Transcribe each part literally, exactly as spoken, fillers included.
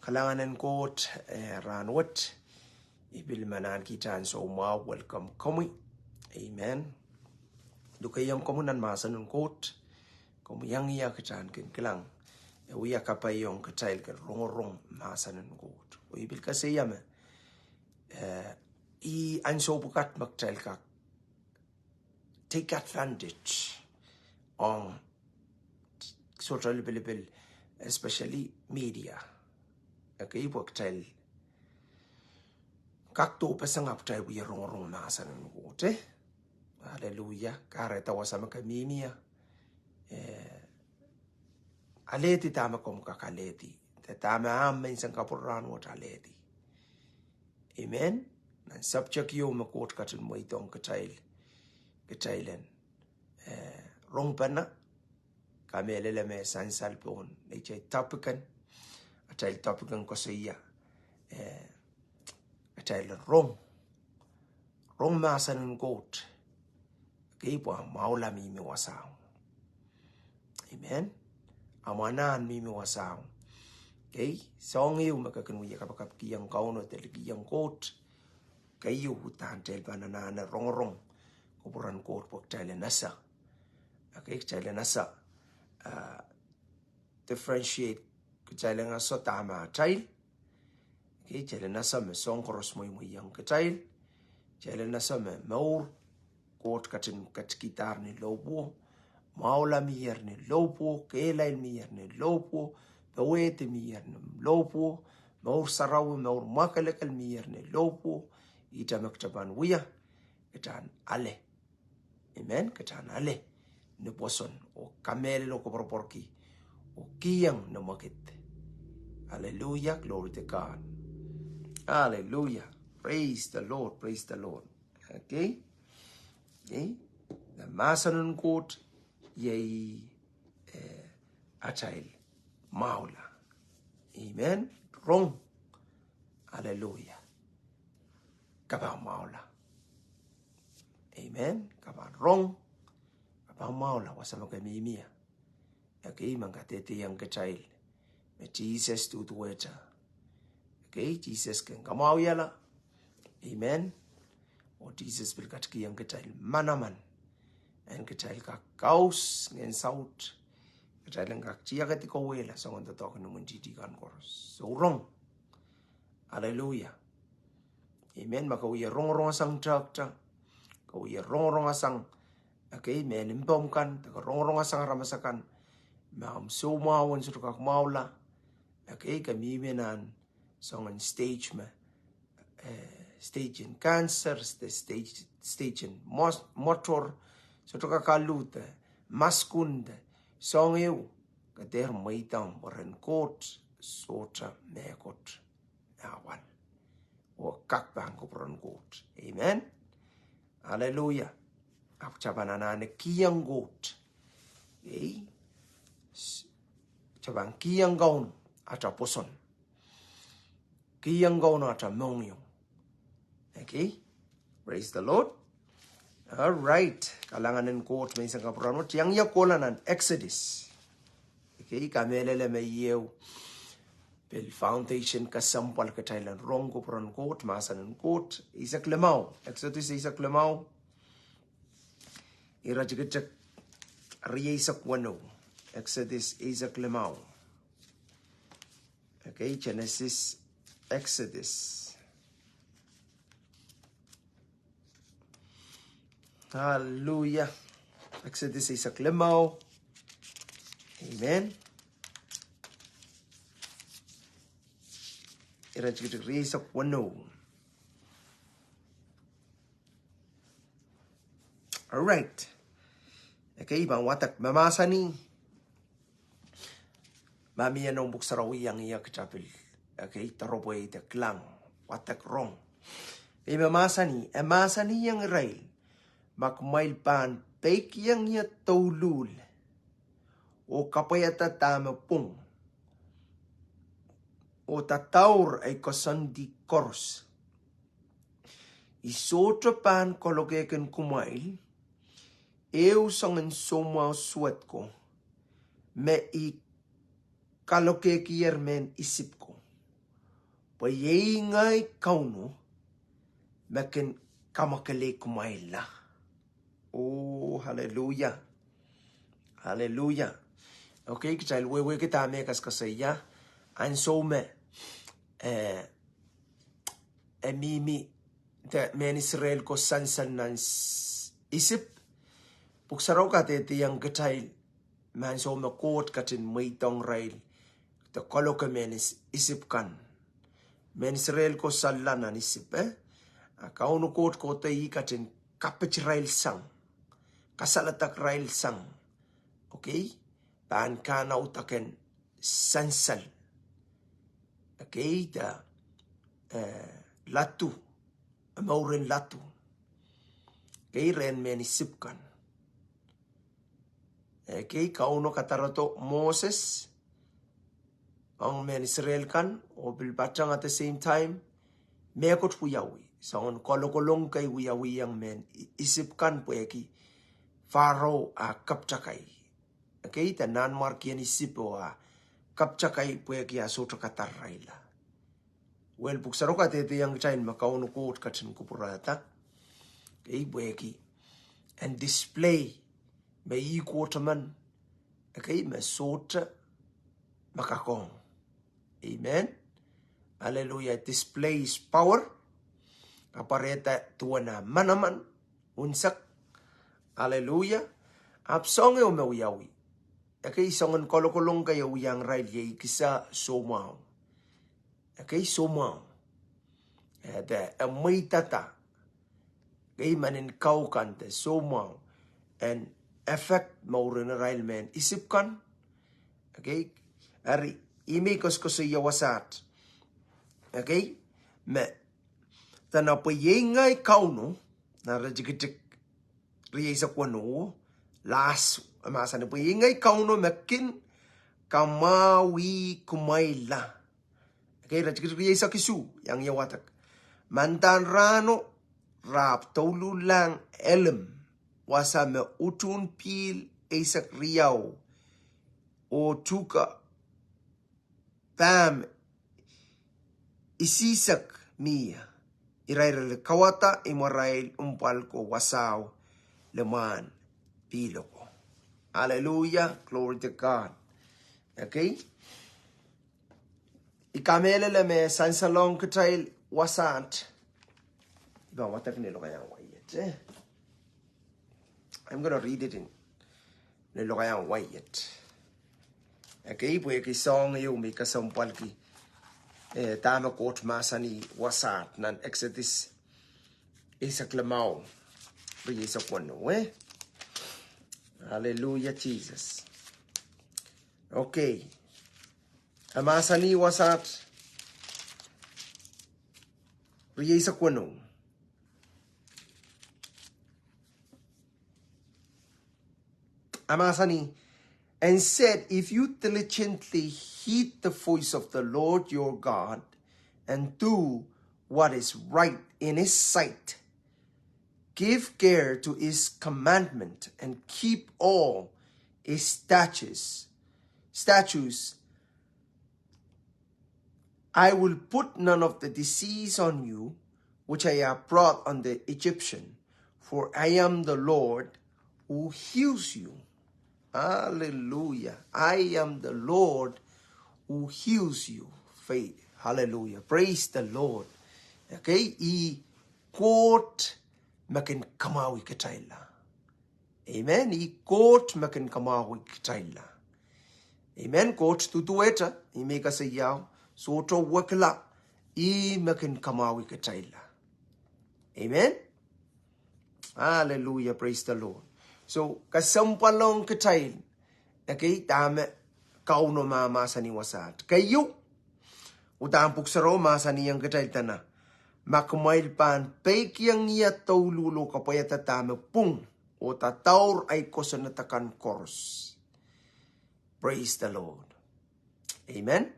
Kalahngan en Koht, eh, rahnwet, I pil men ahneki kitail soumwahu, welcome komwi. Amen. Lukehiong komwi nan mahsen en Koht, komwi iang ia kitail kin kilang, eh, wia kapaiong kitail kin rongorong mahsen en Koht. Oh I pil koasoia me, eh, ih ansou pwukat me kitail kak take advantage ong sohte lipilipil, especially media. Ekei pwe kitail kak dohpeseng ahpw kitail wie rongorong mahsen en Koht, eh? Hallelujah. Kahrehda wasa me ke mihmi ie, eh, alehdi dahme komw kak alehdi. De dahme ahmw menseng kapwurehn rahnwet alehdi. Amen. Nan subject ieu me Koht ketin mweidohng kitail, kitail en, eh, rongpene, kamehlele me sansal pohn neitail topic en, atail topic en koasoia, eh, atail rong, rong mahsen en Koht. Ekei pwe mwahula mihmi wasao. Amen. Amwail anahn mihmi wasao. Ekei, soahng ieu me ke kin wie kapakapkihong Kauno de likihong Koht. Keieu uhdahn kitail pahn anahne rongorong kupwuren Koht pwe kitail en ese. Ekei, kitail en ese, ah, differentiate, kitail en ese dahme atail. Ekei, kitail en ese me soahng koaros mweimweiong kitail. Kitail en ese me mour, Koht ketin ketikihdahr ni lohpwuo. Mwahula mihier ni lohpwuo, kehlail mihier ni lohpwuo, powehdi mihier ni lohpwuo, mour sarawi, mour mwakelekel mihier ni lohpwuo. Ihte me kitail pahn wia, kitail en ale. Amen. Kitail en ale ni pwoson oh kamehlele oh koapworopworki oh kihong ni mwekid. Hallelujah. Glory to God. Hallelujah. Praise the Lord. Praise the Lord. Ekei. Ekei. Nan mahsen en Koht iei, eh, atail mwahula. Amen. Rong. Hallelujah. Ke pahn mwahula. Amen. Ke pahn rong. Ke pahn mwahula wasa me ke mihmi ie. Ekei, I men kadehdehiong kitail me Sises duduwehte. Ekei, Sises kin kamwahwihala. Amen. Oh Sises pil ketikihong kitail manaman en kitail kak kaus ngehn saut. Kitail en kak tiakedi kawehla soangen doadoahk en imwintihti kan koaros. Sohrong. Hallelujah. Amen. Ma ke wie rongorongasang tohto, ke wie rongorongasang, ekei, mehn mpomw kan, de ke rongorongasang aramas akan, ma omw soumwahu en sohte kak mwahula, ekei, ke mihmi nan soangen stage me, eh, stage en cancer, de stage, stage en mos-, motor, sohte kak alu de, maskun de, soahng ehu, ke dehr mweidohng pwe rehn Koht sohte mehkot awal. Oh kak pahn kupwuren Koht. Amen. Hallelujah. Ahpw kitail pahn anahne kihong Koht. Ei. S-, kitail pahn kihong Kauno atail pwoson. Kihong Kauno atail mohngiong. Ekei. Praise the Lord. All right. Kalahngan en Koht menseng kapwurehn wet. Iang ia kohla nan Exodus. Ekei, kamehlele me ieu pil foundation kesempwal kitail en rong kupwuren Koht, mahsen en Koht, eisek limau. Exodus eisek limau. Iretikitik rieisek weneu. Exodus eisek limau. Ekei, Genesis, Exodus. Hallelujah. Exodus eisek limau. Amen. Iretikitik rieisek weneu. All right. Ekei, I pahn wadek me mahsanih. Ma mie noumw pwuhk sarawi, iang ia kitail pil, ekei, doaropwe de kilang, wadek rong. Ekei, me mahsanih, e mahsanihong irail, ma kumwail pahn peikiong ie douluhl, oh kapwaiada dahme pwung, oh dadaur ei koasoandi koaros, I sohte pahn kalokehkin kumwail ehu soangen soumwahu suwed ko me I kalokehkier mehn Isip ko. Pwe iei ngehi Kauno me kin kamwakelei kumwailla. Oh, hallelujah. Hallelujah. Okay, kitail wehwehki dahme e kaskasaiah. Ansou me, eh, e mihmi, de mehn Israel ko sansal nan s-, Isip. Pwuhk Sarawi kadehdehiong kitail me ansou me Koht ketin mweidohng irail de kaloke mehn Is-, Isip kan. Mehn Israel ko salla nan Isip, eh? A Kauno Koht kohdo ih ketin kapit irail sang, kasaledek irail sang. Okay? Pahn kahnaudaken sansal. Okay, de, eh, ladu, mouren ladu. Okay, rehn mehn Isip kan. Okay, Kauno kadarodo Moses ong mehn Israel kan, oh pil patehng at the same time, mehkot wiawi. Soangen kolokolong kei wiawi ong mehn I-, Isip kan pwehki Pharaoh ah kapitakai. Okay, de nanmwarkien Isip oh ah kapitakai pwehki ah sohte kadar irailla. Well, Pwuhk Sarawi kadehdehiong kitail me Kauno Koht ketin kupwurehda. Okay, pwehki en display me ih Koht emen. Okay, me sohte me kakohng. Amen. Hallelujah. Display his power. Kapwarehda duwen ah manaman, unsek. Hallelujah. Ahpw soahng ehu me wiawi. Okay, soangen kolokolong kei e wiahiong irail iei kisa soumwahu. Okay, soumwahu. Eh, de, eh, mweidada. Okay, mehn en kau kan de soumwahu. En affect mouren irail mehn Isip kan. Okay, eri, ih me I koasoakoasoia wasaht. Okay, me, dene pwe iei ngehi Kauno, nan iretikitik rieisek weneu, last, e mahsanih pwe iei ngehi Kauno me kin kamwahwih kumwailla. Okay, iretikitik rieisek isuh, iang ia wadek. Mandahn rahno, re ahpw douluhllahng Elim, wasa me utuhn pihl eisek riau, oh tuhke pahmw isihsek mie. Irail re kauwada imwarail impwal ko wasao limwahn pihlo ko. Hallelujah, glory to God. Okay. I kamehlele me sansalohng kitail wasaht. I pahn wadek ni lokaiahn wai et, eh? I'm gonna read it in, ni lokaiahn wai et. Okay, pwehki soahng ehu me kesempwalki, eh, dahme Koht mahsanih wasaht nan Exodus eisek limau, rieisek weneu, eh? Hallelujah, Jesus. Okay. E mahsanih wasaht, rieisek weneu. E mahsanih, and said, if you diligently heed the voice of the Lord your God, and do what is right in his sight, give care to his commandment, and keep all his statutes, statutes, I will put none of the disease on you, which I have brought on the Egyptian, for I am the Lord who heals you. Hallelujah. I am the Lord who heals you. Faith. Hallelujah. Praise the Lord. Okay, ih Koht me kin kamwahwih kitailla. Amen. Ih Koht me kin kamwahwih kitailla. Amen. Koht duduwehte, ih me I koasoiao, sohte wekila, ih me kin kamwahwih kitailla. Amen. Hallelujah, praise the Lord. So, kesempwalohng kitail, okay, dahme Kauno mahmahsanih wasaht. Keieu, uhdahn Pwuhk Sarawi mahsanihong kitail dene, ma kumwail pahn peikiong ie douluhl oh kapwaiada dahme pwung, oh dadaur ahi kosonned akan koaros. Praise the Lord. Amen.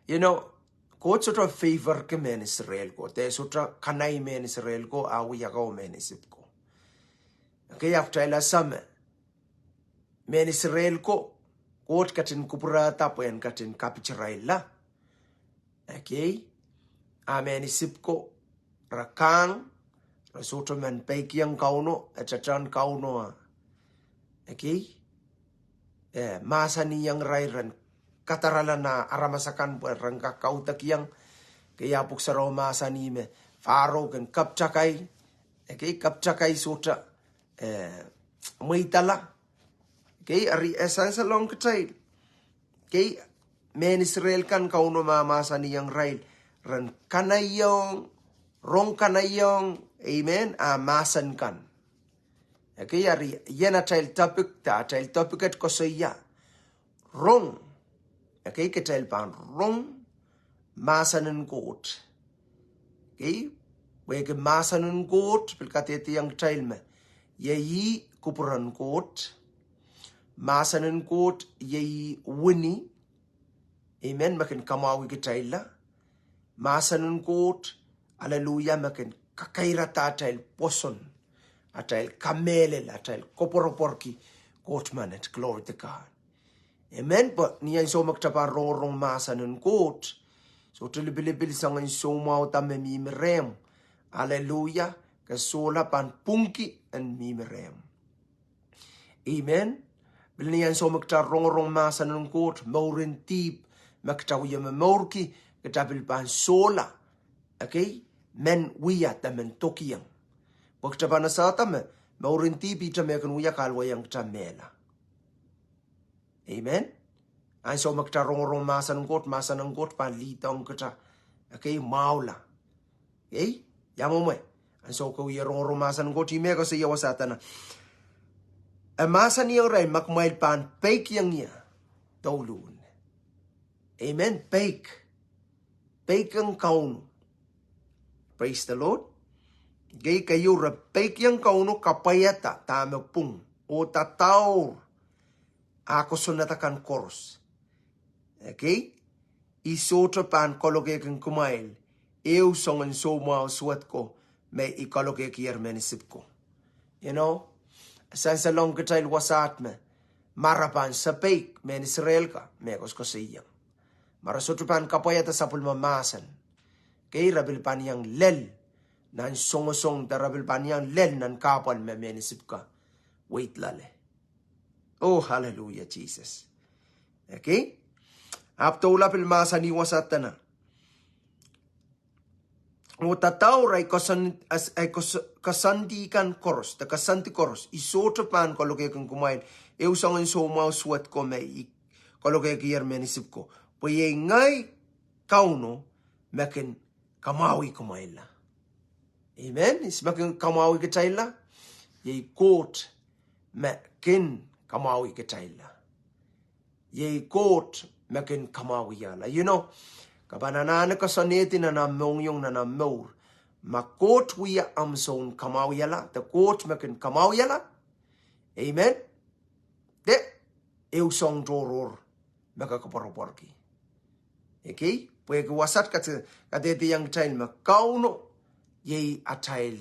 You know, Koht sohte favorki mehn Israel ko, de sohte kanai mehn Israel ko, ah wia ko mehn Isip ko. Okay, after ila same, mehn Israel ko, Koht ketin kupwurehda pwe en ketin kapitirailla. Ekei, a mehn Isip ko, re kang, re sohte men peikiong Kauno, e tataun Kauno a. Ekei, eh, mahsanihong irail ren kadarala nah aramas akan pwe ren kak kaudokiong. Ekei, a pwuhk sarawi mahsanih me Faro kin kapwtakai. Ekei, kapwtakai sohte, eh, mweidala. Ekei, eri e sansalohng kitail. Ekei, mehn Israel kan Kauno mahmahsanihong irail ren kanahiong, rong kanahiong, amen, a mahsen kan. Ekei, eri ien atail topic, da atail topic et koasoia. Rong. Ekei, kitail pahn rong mahsen en Koht. Ekei, pwehki mahsen en Koht pil kadehdehiong kitail me iei ih kupwuren Koht. Mahsen en Koht iei ih wini. Amen. Me kin kamwahwi kitailla. Mahsen en Koht, aleluia, me kin kakairada atail pwoson, atail kamehlel, atail koapworopworki Koht menet. Glory to God. Amen. Pwe ni ansou me kitail pahn rongorong mahsen en Koht, sohte lipilipil soangen soumwahu da me mihmi rehmw. Aleluia. Ke sohla pahn pwungki en mihmi rehmw. Amen. Pil ni ansou me kitail rongorong mahsen en Koht, mouren dihp me kitail wie momourki, kitail pil pahn sohla. Ekei, men wia de men dokiong. Pwe kitail pahn esehda me mouren dihp ihte me kin wia kahluwahiong kitail mehla. Amen. Ansou me kitail rongorong mahsen en Koht, mahsen en Koht pahn lihdohng kitail. Ekei, mwahula. Ei, ia mwomwe. Ansou ke wie rongorong mahsen en Koht, ih me koasoia wasa dene, e mahsanihong irail me kumwail pahn peikiong ie douluhl. Amen. Peik. Peikiong Kauno. Praise the Lord. Ekei, keieu, re peikiong Kauno kapwaiada dahme pwung oh dadaur ah kosonned akan koaros. Ekei, I sohte pahn kalokehkin kumwail ehu soangen soumwahu suwed ko me I kalokehkier mehn Isip ko. You know, sansalohng kitail wasaht me, ma re pahn sapeik mehn Israel ka, me koasokoasoia, ma re sohte pahn kapwaiada sapwellime mahsen, ekei, re pil pahn iang lel nan songosong de re pil pahn iang lel nan kahpwal me mehn Isip ka weid loale. Oh, hallelujah, Jesus. Ekei, ahpw doula pil mahsanih wasa dene, oh dadaur ahi koasoan-, as-, ahi koas-, koasoandi kan koaros, de koasoandi koaros, I sohte pahn kalokehkin kumwail ehu soangen soumwahu suwed ko me I kalokehkier mehn Isip ko. Pwe iei ngehi Kauno me kin kamwahwi kumwailla. Amen. Ihs me kin kamwahwi kitailla? Iei Koht me kin kamwahwi kitailla. Iei Koht me kin kamwahwihala. You know, ke pahn anahne koasoanehdi nan ahmw mohngiong, nan ahmw mour, ma Koht wia ahmw soun kamwahwihala, de Koht me kin kamwahwihala. Amen. De ehu soang tohrohr me ke koapworopworki. Ekei, pwehki wasaht kate-, kadehdehiong kitail me Kauno iei atail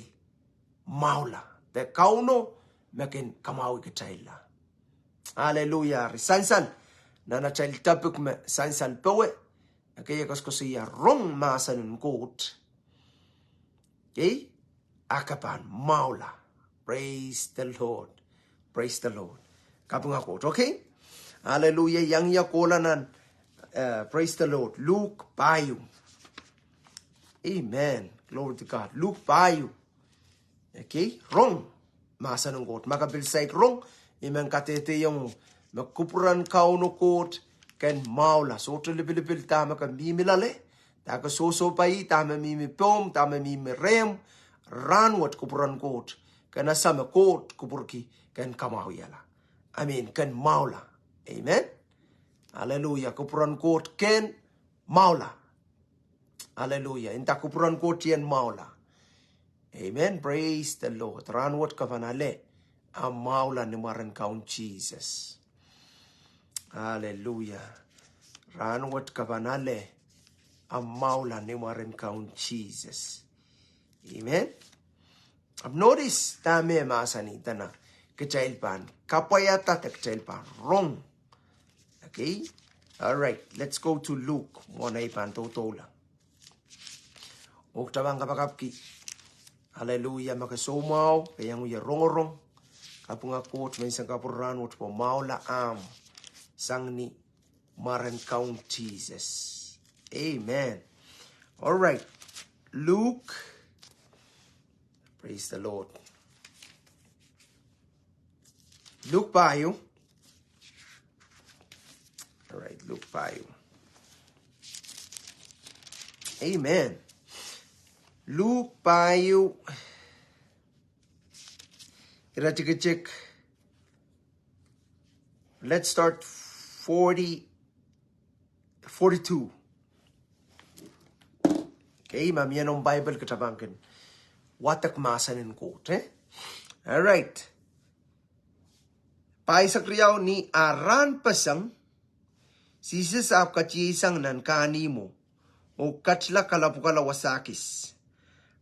mwahula, de Kauno me kin kamwahwi kitailla. Hallelujah. Eri sansal, nan atail topic me sansal powe, ekei, e koasokoasoia rong mahsen en Koht. Ekei, a ke pahn mwahula. Praise the Lord. Praise the Lord. Kapinga Koht. Ekei, hallelujah. Iang ia kohla nan, eh, praise the Lord, Luk pahieu. Amen. Glory to God. Luk pahieu. Ekei, rong mahsen en Koht. Ma ke pil saik rong, I men kadehdehiong me kupwuren Kauno Koht ken mwahula. Sohte lipilipil dahme ke mihmi loale, dahme ke sohsohpai, dahme mihmi pohmw, dahme mihmi rehmw, rahnwet kupwuren Koht ken ese me Koht kupwurki ken kamwahwihala. I mean, ken mwahula. Amen. Hallelujah. Kupwuren Koht ken mwahula. Hallelujah. Inda kupwuren Koht ien mwahula. Amen. Praise the Lord. Rahnwet ke pahn ale ahmw mwahula ni mwaren Kaun Sises. Hallelujah. Rahnwet ke pahn ale ahmw mwahula ni mwaren Kaun Sises. Amen. Ahpw notice dahme mahsanih dene kitail pahn kapwaiada de kitail pahn rong. Ekei. All right, let's go to Luke. Mwohn ei pahn dohdoula. Oh kitail pahn kapakapki. Aleluia, ma ke soumwahu, ke iang wie rongorong. Kapinga Koht menseng kapwurehng rahnwet pwe mwahula ahmw sang ni mwaren Kaun Sises. Amen. All right. Luke. Praise the Lord. Luke pahieu. All right, Luke pahieu. Amen. Luke pahieu. Iretikitik. Let's start forty, forty-two. Okay, ma mie noumw Bible kitail pahn kin wadek mahsen en Koht, eh? All right. Pahisek riau. Ni arail peseng, Sises ahpw katiasang nan kahnimwo, oh ketla kalapwukala wasa kis.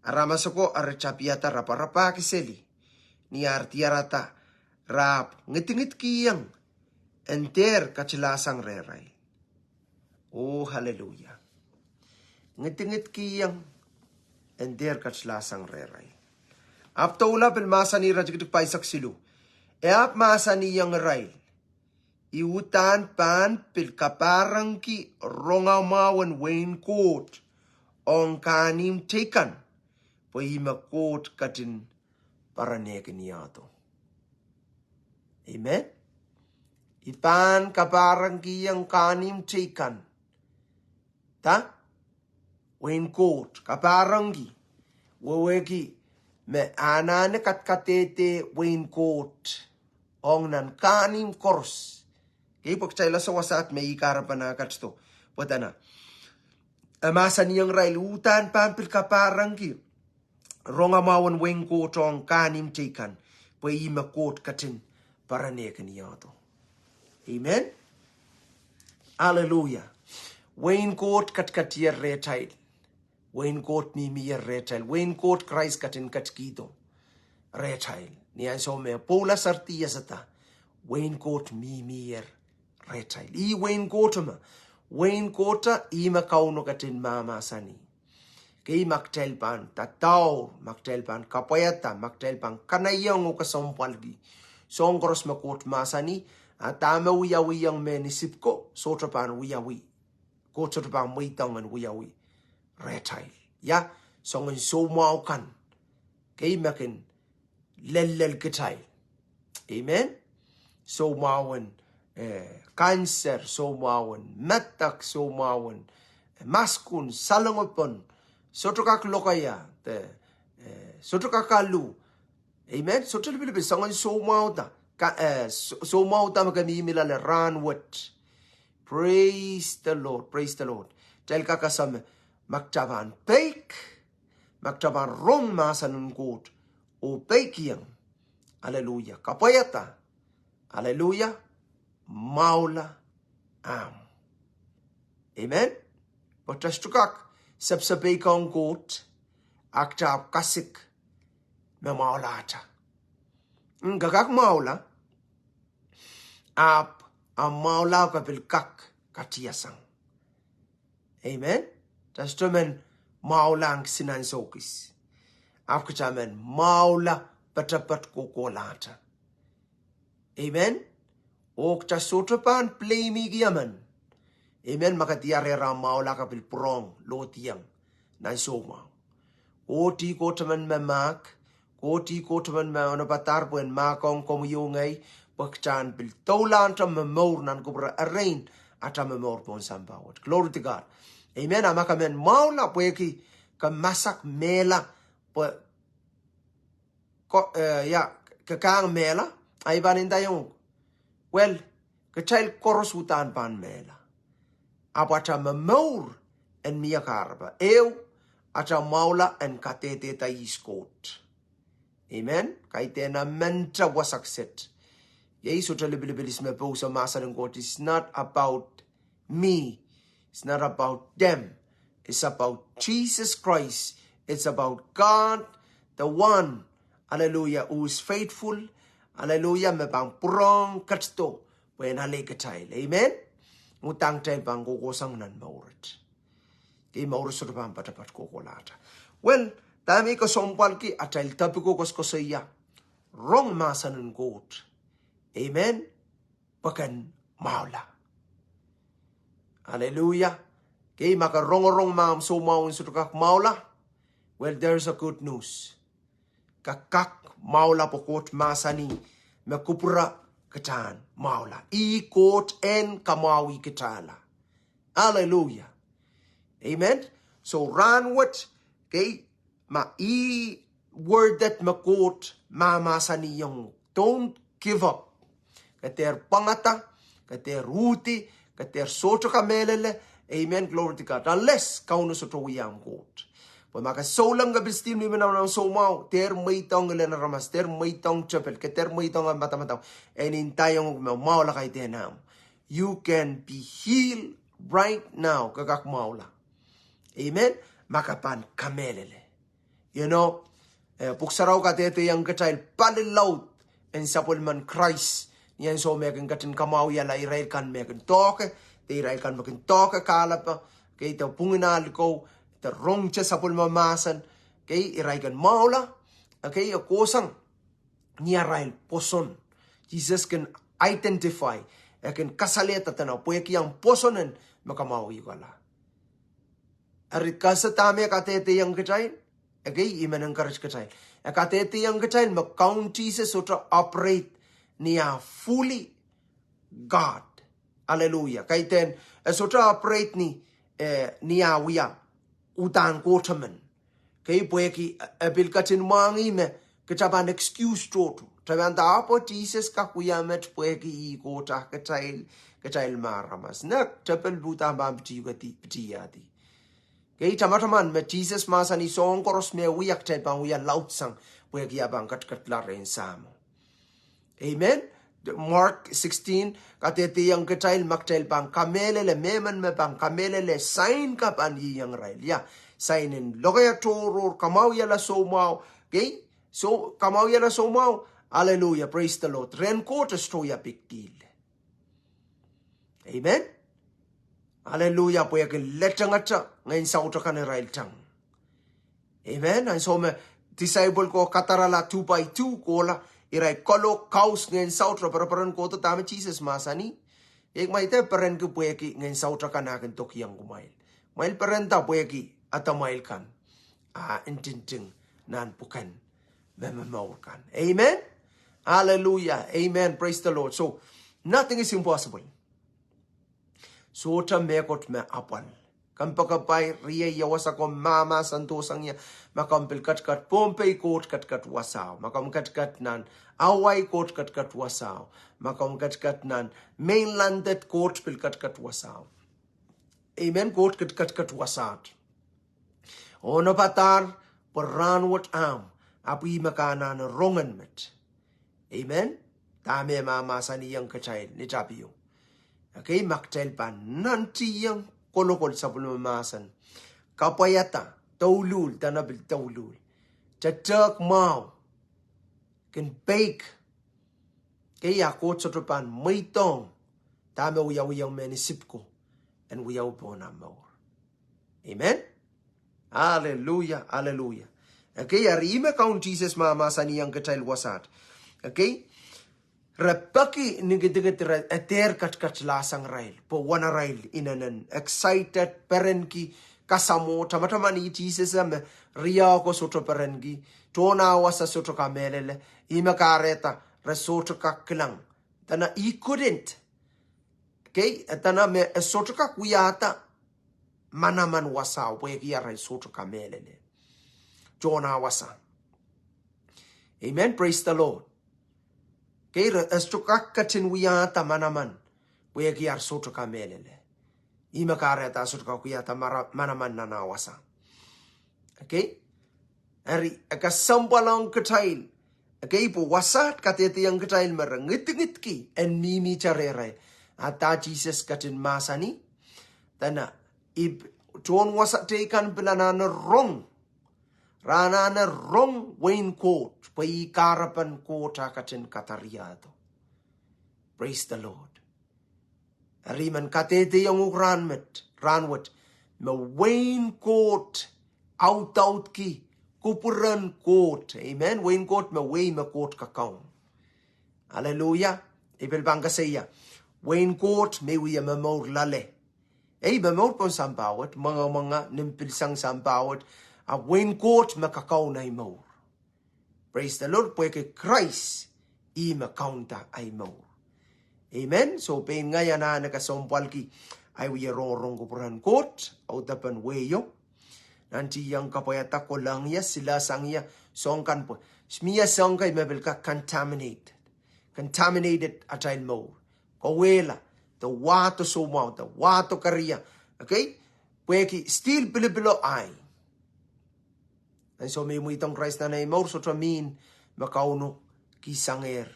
Aramas ako ahr tapihada raparapahki seli. Ni ahr diarada, re ahpw ngidingidkihong en dehr katilasang rehrail. Oh, hallelujah. Ngidingidkihong en dehr katilasang rehrail. Ahpw doula pil mahsanih, iretikitik pahisek siluh. E ahpw mahsanihong irail, I uhdahn pahn pil kapahrengki rongamwahu en wehin Koht ong kahnimw teikan, pwe ih me Koht ketin perenekihong ih. Amen. I pahn kapahrengkihong kahnimw teikan. Da? Wehin Koht, kapahrengki. Wehwehki me anahne kadkadehde wehin Koht ong nan kahnimw koaros. Kei pwe kitail ese wasaht me ih kahrepen ah ketido. Pwe dene, e mahsanihong irail, I uhdahn pahn pil kapahrengki rongamwahu en wehin Koht ong kahnimw teikan, pwe ih me Koht ketin perenekihong ih. Amen. Hallelujah. Wehin Koht ketiketier rehtail. Wehin Koht mihmier rehtail. Wehin Koht Krais ketin ketikihdo rehtail. Ni ansou me Poula serdi e sehda, wehin Koht mihmier rehtail. Ih wehin Koht me, wehin Koht ih me Kauno ketin mahmahsanih. Kei ma kitail pahn dadaur, ma kitail pahn kapwaiada, ma kitail pahn kanaieng oh kesempwalki soahng koaros me Koht mahsanih, a dahme wiawihong mehn Isip ko, sohte pahn wiawi. Koht sohte pahn mweidohng en wiawi rehtail. Ia, soangen soumwahu kan. Kei me kin lellel kitail. Amen. Soumwahu en, eh, kanser, soumwahu en medek, soumwahu en, eh, maskun, salengopon, sohte kak lokaia, de, eh, sohte kak alu. Amen. Sohte lipilipil, soangen soumwahu da. Ka, eh, sou-, soumwahu da me ke mihmi loale rahnwet. Praise the Lord. Praise the Lord. Kitail kak ese me, ma kitail pahn peik, ma kitail pahn rong mahsen en Koht oh peikiong. Hallelujah. Kapwaiada. Hallelujah. Mwahula ahmw. Amen. Pwe kitail sohte kak sepesepeikihong Koht, a kitail ahpw kasik me mwahulahte. Mm, ke kak mwahula, ahpw, a mwahula ke pil kak katiasang. Amen. Kitail sohte men mwahula ong kisin ansou kis. Ahpw kitail men mwahula poatopoat kohkohlahte. Amen. Oh kitail sohte pahn blameiki emen. Amen. Ma ke diarehda mwahula ke pil pwurehng lohdiong nan soumwahu. Koht ih Koht emen me mahk, Koht ih Koht emen me onopadahr pwehn mahkohng komwi oh ngehi, pwe kitail en pil doulahng atail momour nan kupwure erein atail momour pohn sampah wet. Glory to God. Amen. A ma ke men mwahula pwehki ke masak mehla, pwe ko-, eh, ia, ke kahng mehla, a I pahn ndaiong uhk, well, kitail koaros uhdahn pahn mehla. Ahpw atail momour en mie kahrepe. Ehu, atail mwahula en kadehdehda ihs Koht. Amen. Kaidehn emente wasa kiset. Iei sohte lipilipil ihs me pousehla mahsen en Koht, it's not about me. It's not about them. It's about Jesus Christ. It's about God, the one, hallelujah, who is faithful, hallelujah, me pahn pwurehng ketido pwehn ale kitail. Amen. Udahn kitail pahn kohkohsang nan mour wet. Kei mour sohte pahn patapat kohkohlahte. Well, dahme I kesempwalki atail topic o koasokoasoia, rong mahsen en Koht. Amen. Pwe ken mwahula. Hallelujah. Kei ma ke rongorong ma ahmw soumwahu en sohte kak mwahula. Well, there's a good news. Ke kak mwahula pwe Koht mahsanih me kupwure kitail en mwahula. Ih Koht en kamwahwih kitailla. Hallelujah. Amen. So rahnwet, kei, ma ih word et me Koht mahmahsanihong, don't give up. Ke dehr pwangada, ke dehr uhdi, ke dehr sohte kamehlele. Amen. Glory to God. Unless Kauno sohte wia ahmw Koht. Pwe ma ke souleng ke pil still mihmi nan ahmw soumwahu, dehr mweidohng ngilen aramas, dehr mweidohng tepel, ke dehr mweidohng madamadau. En ndaiong uhk me mwahula kaidehn ahmw. You can be healed right now. Ke kak mwahula. Amen. Ma ke pahn kamehlele. You know, eh, Pwuhk Sarawi kadehdehiong kitail pali laud en sapwellimen Krais. Ni ansou me e kin ketin kamwahwihala irail kan me kin doahke, de irail kan me kin doahke kahlepe, kei, de pwungin ah likou, de rongete sapwellime mahsen, kei, irail kin mwahula, kei, e kohsang ni arail pwoson. Sises kin identify, e kin kasalehda dene pwehki ahmw pwoson en me kamwahwihukala. Eri ke sehse dahme e kadehdehiong kitail? Ekei, I men encourage kitail. E kadehdehiong kitail me Kaun Sises sohte operate ni ah fully God. Hallelujah. Kaidehn, e sohte operate ni, eh, ni ah wia uhdahn Koht emen. Kei, pwehki, eh, e pil ketin mwahngih me kitail pahn excuse tohto. Kitail pahn nda ahpw Sises kak wia met pwehki ih Koht, ah kitail, kitail me aramas. Nek, tepel pil uhdahn pahn pitihkedi, pitihadi. Kei, tamataman me Sises mahsanih soahng koaros me wia kitail pahn wia laudsang, pwehki e pahn ketiketla rehn Sahmo. Amen. Mark sixteen, kadehdehiong kitail ma kitail pahn kamehlele, mehmen me pahn kamehlele, sain ka pahn ieiang irail. Ia, sain en lokaia tohrohr, kamwahwihala soumwahu. Kei, so, kamwahwihala soumwahu. Hallelujah, praise the Lord. Rehn Koht e sohte wia big deal. Amen. Hallelujah, pwehki letengete ngehn saut akan irail tang. Amen. Ansou me disciple ko kadarala two by two kohla, irail kalohk kaus ngehn saut, re pereperen kohdo dahme Sises mahsanih. Kei, kumwail dehr perenki pwehki ngehn saut akan ah kin dokiong kumwail. Kumwail perenda pwehki adamwail kan ah ntingting nan pwuken me momour kan. Amen. Hallelujah. Amen. Praise the Lord. So, nothing is impossible. Sohte mehkot me apwal. Kompoakepahi, riei, ia wasa komw mahmahsandohsang ie, ma komw pil ketiket Pohnpei, Koht ketiket wasao. Ma komw ketiket nan Hawaii, Koht ketiket wasao. Ma komw ketiket nan mainland et, Koht pil ketiket wasao. Amen. Koht ketiket wasaht. Onopadahr, pwe rahnwet ahmw, ahpw ih me ke anahne rong en met. Amen. Dahme e mahmahsanihong kitail ni tapio. Ekei, ma kitail pahn nantihong kolokol sapwellime mahsen, kapwaiada, douluhl, dene pil douluhl, tetehk mwahu, kin peik. Kei, a Koht sohte pahn mweidohng dahme wiawihong mehn Isip ko en wiawi pohn ah mour. Amen. Hallelujah, hallelujah. Ekei, eri ih me Kaun Sises mahmahsanihong kitail wasaht. Ekei, re peki ni kitikit, re dehr ketiketlahsang irail pwe wanarail inenen excited, perenki, kasamwo, tamataman ih Sises me riehk ko sohte perenki, tohn ah wasa sohte kamehlele, ih me kahrehda re sohte kak kilang. Dene he couldn't. Kei, dene me e sohte kak wiahda manaman wasao pwehki arail sohte kamehlele tohn ah wasa. Amen, praise the Lord. Kei, re sohte kak ketin wiahda manaman pwehki ar sohte kamehlele. Ih me kahrehda sohte kak wiahda manaman nan ah wasa. Ekei, eri e kesempwal ong kitail. Ekei, pwe wasaht kadehdehiong kitail me re ngidingidki en mihmihte rehrail. A dah Sises ketin mahsanih? Dene, ih, tohn wasa teikan pil anahne rong, re anahne rong wehin Koht pwe ih kahrepen Koht ah ketin kadariado. Praise the Lord. Eri I men kadehdehiong uhk rahnwet, rahnwet, me wehin Koht audaudki kupwuren Koht. Amen. Wehin Koht me wehi me Koht kakaun. Aleluia. I pil pahn koasoia, wehin Koht me wia momour loale. Ei, momour pohn sampah wet, mwengemwenge, nim pil sang sampah wet, ahpw wehin Koht me kakaun ei mour. Praise the Lord, pwehki Krais ih me kaunda ei mour. Amen. So pein ngehi anahne kesempwalki ahi wie rongorong kupwuren Koht audepen wehio. Nantihong kapwaiada, kolahng ie, silasangie, soang kan pwe mie soang kei me pil kak contaminated, contaminated atail mour. Kawehla, de wahdo soumwahu, de wahdo keria. Okay? Pwehki still pilipilo ahi. Ansou me I mweidohng Krais nan ei mour, sohte mihn me Kauno kihsangehr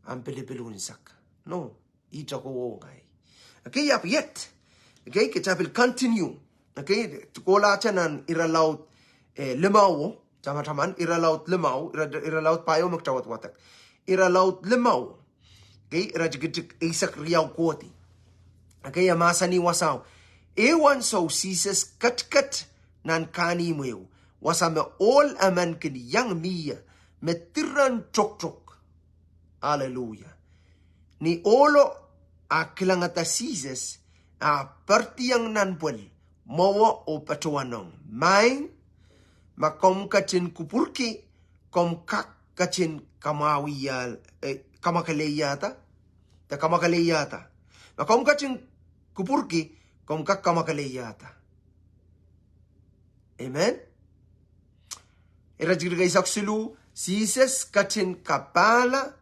ahmw pilipil unsek. No, ihte kowe oh ngehi. Okay, ahpw iet. Okay, kita pil continue. Okay, kohlahte nan irelaud, eh, limau, tamataman, irelaud limau, ire-, irelaud pahieu me kita wadwadek. Irelaud limau. Okay, iretikitik eisek riau kohdi. Okay, e mahsanih wasao. Ehu ansou Sises ketiket nan kahnimw ehu, wasa me ohl emen kin iang mie, me diren toktok. Aleluia. Ni ohlo a kilangada Sises, a poardiong nan pwel mwowe oh patohwanohng, Maing, ma komw ketin kupwurki, komw kak ketin kamwahwihala, eh, kamwakeleiada, de kamwakeleiada. Ma komw ketin kupwurki, komw kak kamwakeleiada. Amen. Iretikitik eisek siluh, Sises ketin kapahla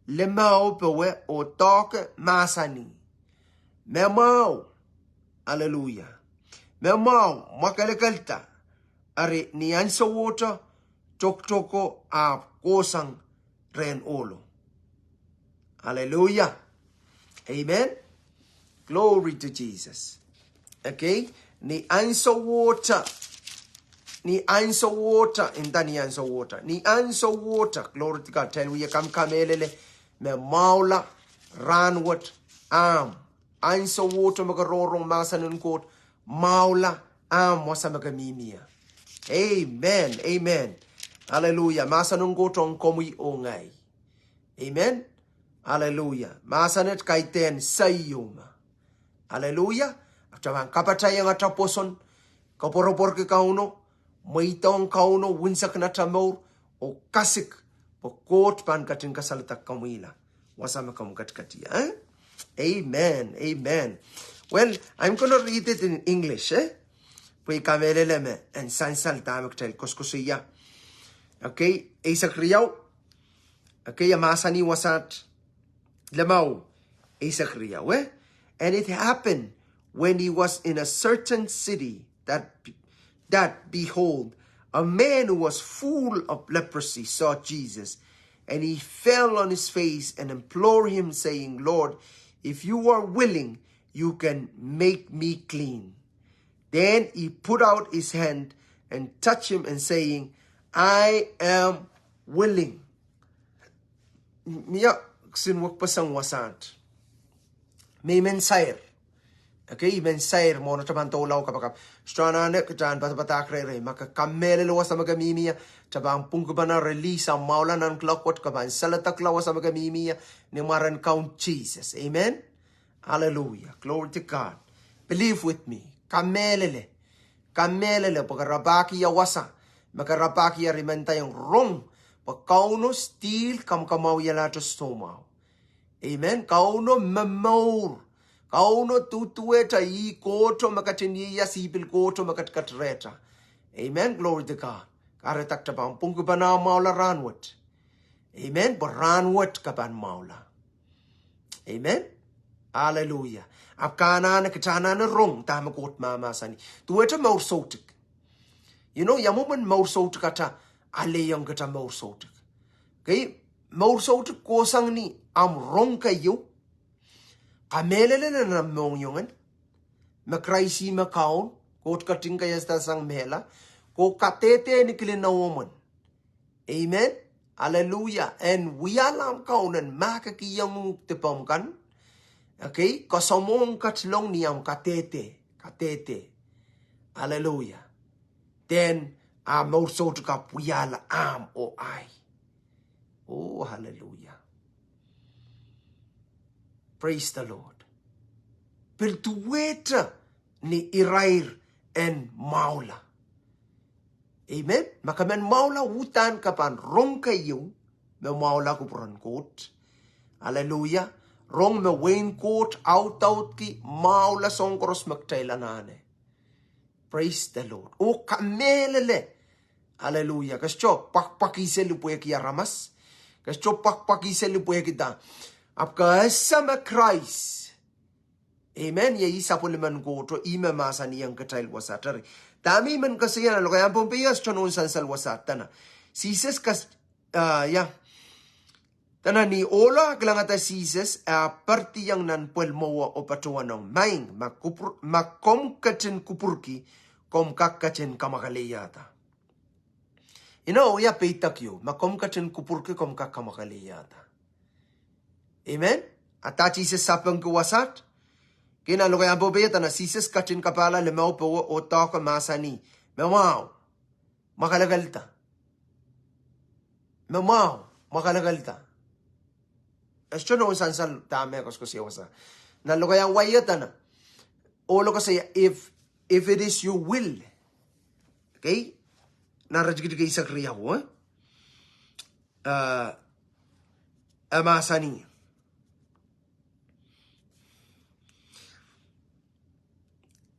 limau powe oh doahke mahsanih, Me mwahu. Aleluia. Me mwahu, mwakelekelda. Eri ni ahnsowohte toktoko ahpw kohsang rehn ohlo. Aleluia. Amen. Glory to Jesus. Okay. Ni ahnsowohte, ni ahnsowohte, nda ni ahnsowohte, ni ahnsowohte, glory to God, kitail wie kak kamehlele me mwahula rahnwet ahmw. Ahnsowohte me ke rongorong mahsen en Koht, mwahula ahmw wasa me ke mihmi ie. Amen. Amen. Aleluia. Mahsen en Koht ong komwi oh ngehi. Amen. Aleluia. Mahsen et kaidehn seiomw. Aleluia. Ahpw kita pahn kapatahiong ata pwoson, koapworopworki Kauno, mweidohng Kauno unsek nan ata mour, oh kasik pwe Koht pahn ketin kasaledek komwihla wasa me komw ketiket ie, eh? Amen. Amen. Well, I'm gonna read it in English, eh? Pwe I kamehlele me en sansal dahme kitail koasokoasoia. Okay, eisek riau. Okay, e mahsanih wasaht limau, eisek riau, eh? And it happened when he was in a certain city that, that behold, a man who was full of leprosy saw Jesus, and he fell on his face and implored him, saying, Lord, if you are willing, you can make me clean. Then he put out his hand and touched him, and saying, I am willing. Mie kisin wekpeseng wasaht me I men sair. Okay, I men sair mwohn atail pahn doula kapakap. Sohte anahne kitail en padapadahk reirei. Ma ke kamehlele wasa me ke mihmi ie, kitail pahn pwungkipene release ahmw mwahula nan kuloak wet, ke pahn saledekla wasa me ke mihmi ie ni mwaren Kaun Sises. Amen. Hallelujah. Glory to God. Believe with me. Kamehlele. Kamehlele pwe ke rapahki ia wasa me ke rapahki ia. Eri I men ndaiong rong pwe Kauno still kamwakamwahwihala soumwahu. Amen. Kauno momour. Kauno duduwehte, ih Kohto me ketin ieias, ih pil Kohto me ketiket rehta. Amen. Glory to God. Kahrehda kitail pahn pwungkipene ahmw mwahula rahnwet. Amen. Pwe rahnwet ke pahn mwahula. Amen. Hallelujah. Ahpw ke anahne, kitail anahne rong dahme Koht mahmahsanih. Duwehte mour soutuk. You know, ia mwomwen mour soutuk atail alehiong kitail mour soutuk. Okay? Mour soutuk kohsang ni ahmw rong keieu. Kamehlele nan ahmw mohngiong me Krais ih me Kaun, Koht ketin kaiasada sang mehla, ko kadehde ni kilin ewomwen. Amen. Hallelujah. En wiahla ahmw Kaun en mahkikihong uhk dipomw kan. Okay, koasoamw ketilong ni ahmw kadehde, kadehde. Hallelujah. Then, a mour soutuk ahpw wiahla ahmw oh ahi. Oh, hallelujah. Praise the Lord. Pil duwehte ni irair en mwahula. Amen. Ma ke men mwahula, uhdahn ke pahn rong keieu me mwahula kupwuren Koht. Hallelujah. Rong me wehin Koht audaudki mwahula soahng koaros me kitail anahne. Praise the Lord. Oh, kamehlele. Hallelujah. Ke sohte pwakpwakiseli pwehki aramas. Ke sohte pwakpwakiseli pwehki dah. Ahpw ke ese me Krais. Amen. Iei sapwellimen Koht oh ih me mahsanihong kitail wasaht. Eri, dahme I men koasoia nan lokaiahn Pohnpei, sohte nohn sansal wasaht dene Sises kas- ah, ia. Dene ni ohlo ah kilangada Sises, e ahpw paridiong nan pwehl mwowe oh patohwanong, Maing, ma kupwur-, ma komw ketin kupwurki, komw kak ketin kamwakelehiada. Ino ia peidek ieu, ma komw ketin kupwurki, komw kak kamwakelehiada. Amen. A dah Sises sapengki wasaht? Kei nan lokaiahn Pohnpei e dene Sises ketin kapahla limau powe oh doahke mahsanih, Me mwahu. Mwakelekelda. Me mwahu. Mwakelekelda. E sohte nohn sansal dahme e koasokoasoia wasa. Nan lokaiahn wai e dene, ohlo koasoia, if, if it is your will. Okay? Nan iretikitik eisek riau, eh? Eh, e mahsanih.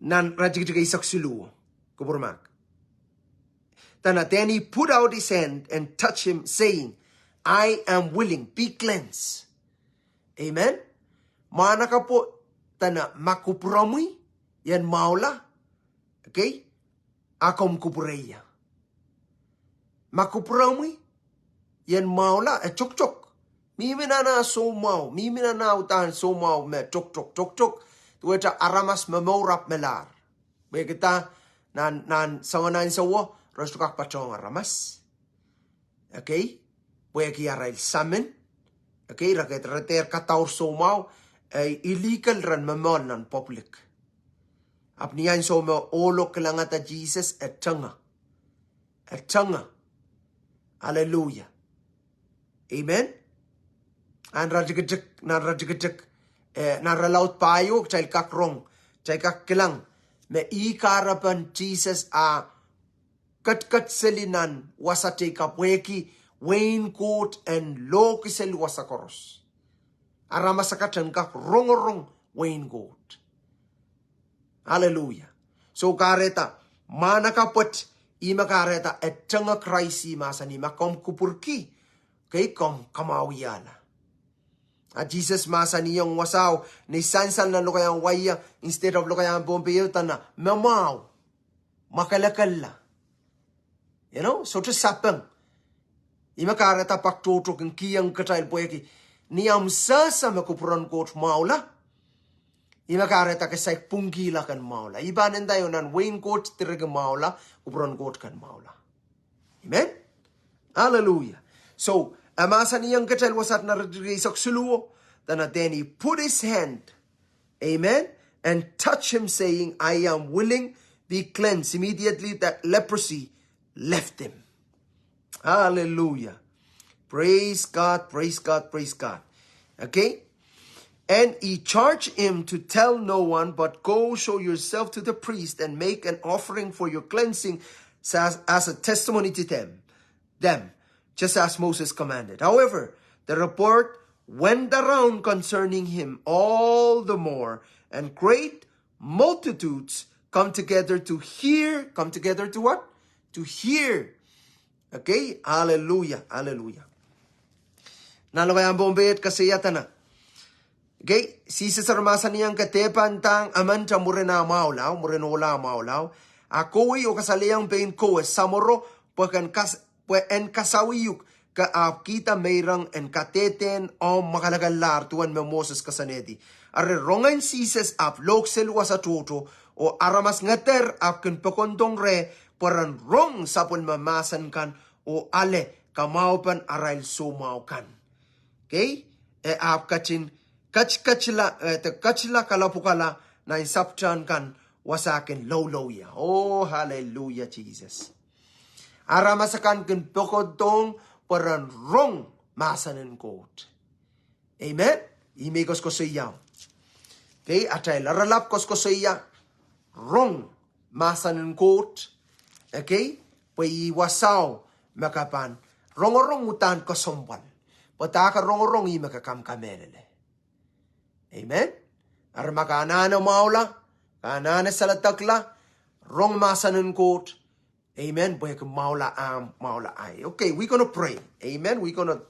Nan iretikitik eisek siluh, kupwur mahk. Dene, then he put out his hand and touched him, saying, I am willing, be cleansed. Amen. Mwahnakapwo dene, ma kupwuromwi ien mwahula, okay, a komw kupwurehiong. Ma kupwuromwi ien mwahula, e tokutok. Mihmi nan ah soumwahu, mihmi nan ah uhdahn soumwahu me tokutok, tokutok. Duwehte aramas momour ahpw melahr. Pwehki dah, nan, nan soangen ahnsowo, re sohte kak patohng aramas. Okay? Pwehki arail samin. Okay, re ke-, re dehr kadaur soumwahu, eh, illegal ren momour nan public. Ahpw ni ansou me ohlo kilangada Sises, e tenge. E tenge. Hallelujah. Amen. Nan iretikitik, nan iretikitik, eh, nan irelaud pahieu kitail kak rong, kitail kak kilang me ih kahrepen Sises a ketiket seli nan wasa teikan pwehki wehin Koht en lohkiseli wasa koaros. Aramas akan en kak rongorong wehin Koht. Hallelujah. So kahrehda, mwahnakapwo, ih me kahrehda e tenge Krais, ih mahsanih, ma komw kupwurki, okay, komw kamwahuiala. A Sises mahsanihong wasao, ni sansal nan lokaiahn wai, instead of lokaiahn Pohnpei e dene, me mwahu. Mwakelekella. You know, sohte sapeng. Ih me kahrehda pak tohto kin kihong kitail pwehki ni omw sehse me kupwuren Koht mwahula, ih me kahrehda ke saik pwungkihla ken mwahula. I pahn nda ieu nan wehin Koht direki mwahula, kupwuren Koht ken mwahula. Amen. Hallelujah. So, e mahsanihong kitail wasaht nan iretikitik eisek siluh, dene, then he put his hand, amen, and touched him, saying, I am willing, be cleansed. Immediately that leprosy left him. Hallelujah. Praise God, praise God, praise God. Okay? And he charged him to tell no one, but go show yourself to the priest and make an offering for your cleansing as, as a testimony to them, them, just as Moses commanded. However, the report went around concerning him all the more, and great multitudes come together to hear, come together to what? To hear. Okay? Hallelujah, hallelujah. Nan lokaiahn Pohnpei e koasoia dene, okay, Sises eri mahsanihong ke dehpa ndahng emente mwurin ah mwahula, mwurin ohla ah mwahula, a kohwei oh kasalehiong pein kowe samworo, pwe ken kas-, pwe en kasawih uhk ke ahpw kihda meirong en kadehdehn omw mwakelekelahr duwen me Moses koasoanehdi. Eri rongen Sises ahpw lohkiseli wasa tohto, oh aramas ngeder ahpw kin pokondohng reh pwe ren rong sapwellime mahsen kan oh ale kamwahupen arail soumwahu kan. Okay? E ahpw ketin ket-, ketila, eh, de ketila kalapwukala nan sapwtehn kan wasa kin loulou ie. Oh, hallelujah, Jesus. Aramas akan kin poakodohng pwe ren rong mahsen en Koht. Amen. Ih me I koasokoasoia. Okay, atail iralap koasokoasoia rong mahsen en Koht. Okay, pwe ih wasao me ke pahn rongorong uhdahn kesempwal. Pwe dahke rongorong ih me ke kak kamehlele. Amen. Eri ma ke anahne mwahula, ke anahne saledekla, rong mahsen en Koht. Amen. Pwehki mwahula ahmw, mwahula ahi. Okay, we gonna pray. Amen. We gonna,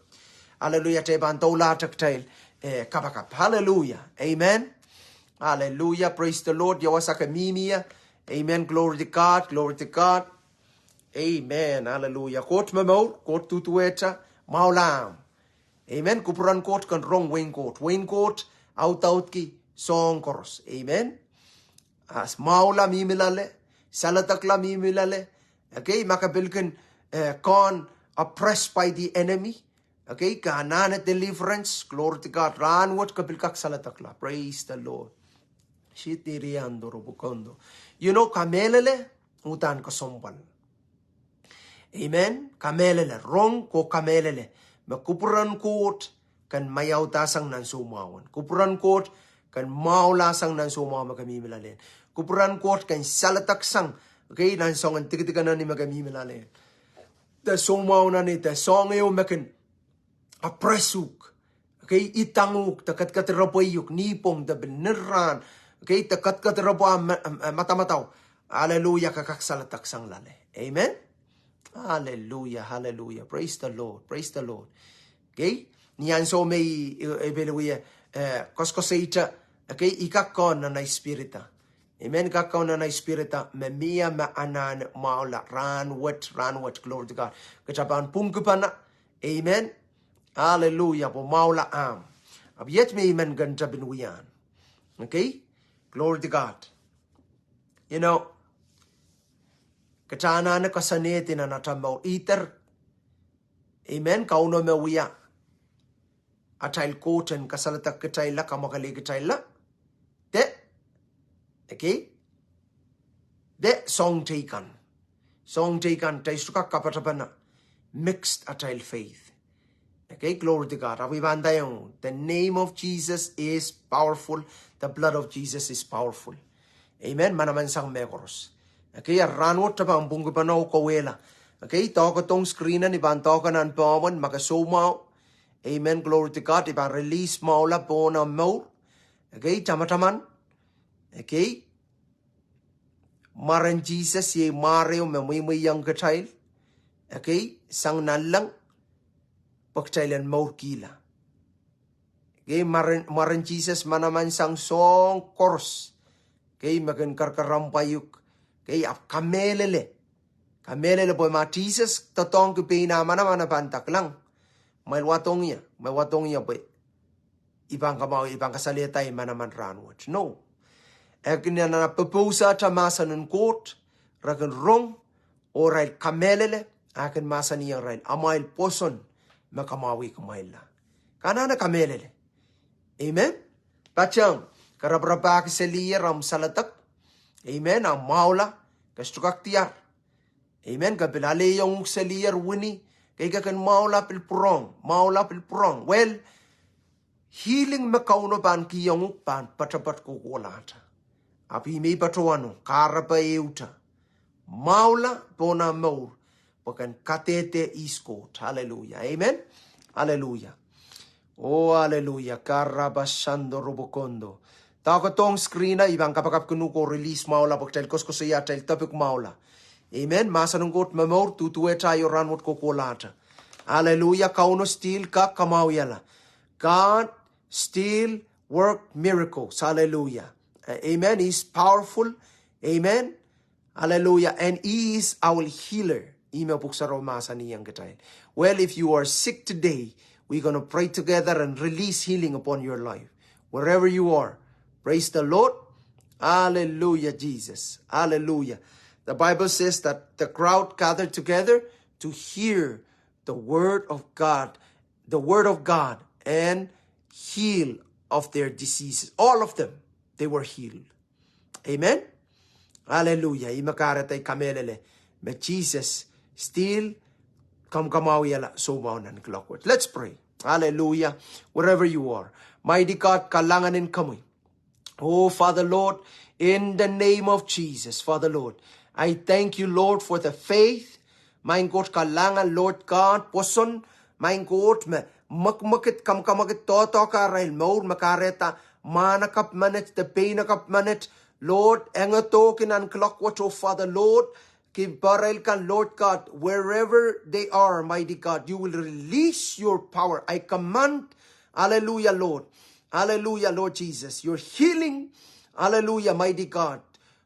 hallelujah, kitail pahn doulahte kitail, eh, kapakap. Hallelujah. Amen. Hallelujah. Praise the Lord. Ia wasa ke mihmi ie? Amen. Glory to God. Glory to God. Amen. Hallelujah. Koht momour, Koht duduwehte, mwahula ahmw. Amen. Kupwuren Koht kin rong wehin Koht. Wehin Koht audaudki soahng koaros. Amen. As mwahula mihmi loale, saledekla mihmi loale. Okay, ma ke pil kin, eh, gone oppressed by the enemy. Okay, ke anahne deliverance, glory to God. Rahnwet ke pil kak saledekla. Praise the Lord. Sitiriando robokondo. You know, kamehlele uhdahn kesempwal. Amen. Kamehlele, rong ko kamehlele me kupwuren Koht ken maiaudahsang nan soumwahu en. Kupwuren Koht ken mwahulahsang nan soumwahu me ke mihmi loalen. Kupwuren Koht ken saledeksang, okay, nan soangen dikedik en eni me ke mihmi loalen. De soumwahu en eni, de soahng ehu me kin oppress uhk. Okay, idang uhk, de kedkediropwe uhk, nipwong, de pil nin rahn. Okay, de kedkediropwe ahmw, ahmw, ahmw madamadau. Hallelujah, ke kak saledeksang loale. Amen. Hallelujah, hallelujah. Praise the Lord, praise the Lord. Okay, ni ansou me I, I, I pil wie, eh, koasokoasoite, okay, I kak kohn nan ahi spirit a. Amen. Kak kohn nan ahi spirit a, me mie me anahne mwahula rahnwet, rahnwet, glory to God. Kitail pahn pwungkipene, amen. Hallelujah. Pwe mwahula ahmw. Ahpw iet me I men kin tepin wiahiong. Okay? Glory to God. You know, kitail anahne koasoanehdi nan atail mour. Either, amen, Kauno me wia atail Koht en kasaledek kitailla, kamwakelei kitailla. De, okay? De soahng teikan. Soahng teikan, kitail sohte kak kapatapene. Mixed atail faith. Okay, glory to God. Ahpw I pahn ndaiong, the name of Jesus is powerful. The blood of Jesus is powerful. Amen. Manaman sang mehkoaros. Okay, a rahnwet kitail pahn pwungkipene oh kauwehla. Okay, doadoahk screen en, I pahn doadoahk nan pwuhken ma ke soumwahu. Amen. Glory to God. I pahn release mwahula pohn omw mour. Okay, tamataman. Okay. Mwaren Sises iei mware ehu me mweimweiong kitail. Okay, sang nanleng. Pwe kitail en mourkihla. Okay, mwaren, mwaren Sises manaman sang soahng koaros. Okay, me kin karakarahk pwaiuk. Okay, ahpw kamehlele. Kamehlele pwe ma Sises doadoahngki pein ah manaman e pahn daklan. Mwail wadohng ie, mwail wadohng ie pwe I pahn kamwahu, I pahn kasalehda ei manaman rahnwet. No. E kin anahne pwopwousehte mahsen en Koht, re kin rong, oh irail kamehlele, a kin mahsanihong irail, amwail pwoson me kamwahwih kumwailla. Ke anahne kamehlele. Amen. Patehng, ke raparapahki selier omw saledek. Amen. Omw mwahula, ke sohte kak diar. Amen. Ke pil alehiong uhk selier wini, kei ke kin mwahula pil pwurehng, mwahula pil pwurehng. Well, healing me Kauno pahn kihong uhk pahn poatopoat kohkohlahte. Ahpw ih me I patohwanohng, kahrepe ehute. Mwahula pohn omw mour, pwe ken kadehde ihs Koht. Hallelujah. Amen. Hallelujah. Oh, hallelujah. Karabasando robokondo. Doadoahk screen a, I pahn kapakapkin uhk oh release mwahula pwe kitail koasokoasoia atail topic mwahula. Amen. Mahsen en Koht momour, duduwehte oh rahnwet kohkohlahte. Hallelujah. Kauno still kak kamwahwihala. God still work miracles. Hallelujah. Uh, amen. He's powerful. Amen. Hallelujah. And He is our healer. Ih me Pwuhk Sarawi mahsanihong kitail. Well, if you are sick today, we're gonna pray together and release healing upon your life. Wherever you are. Praise the Lord. Hallelujah, Jesus. Hallelujah. The Bible says that the crowd gathered together to hear the word of God, the word of God, and heal of their diseases. All of them, they were healed. Amen. Aleluia. Ih me kahrehda I kamehlele me Sises still kamwkamwahwihala soumwahu nan kuloak wet. Let's pray. Aleluia. Wherever you are. Mighty God, kalahngan en komwi. Oh, Father Lord, in the name of Jesus, Father Lord, I thank you, Lord, for the faith. Maing Koht kalahngan, Lord God, pwoson, Maing Koht, me mwekmwekid, kamwkamwekid doadoahk arail mour me kahrehda mwahnakapw menet de peinakapw menet, Lord, engedohki nan kuloak wet, oh Father Lord, ki pahrail kan, Lord God, wherever they are, mighty God, you will release your power. I command, hallelujah, Lord. Hallelujah, Lord Jesus. Your healing, hallelujah, mighty God.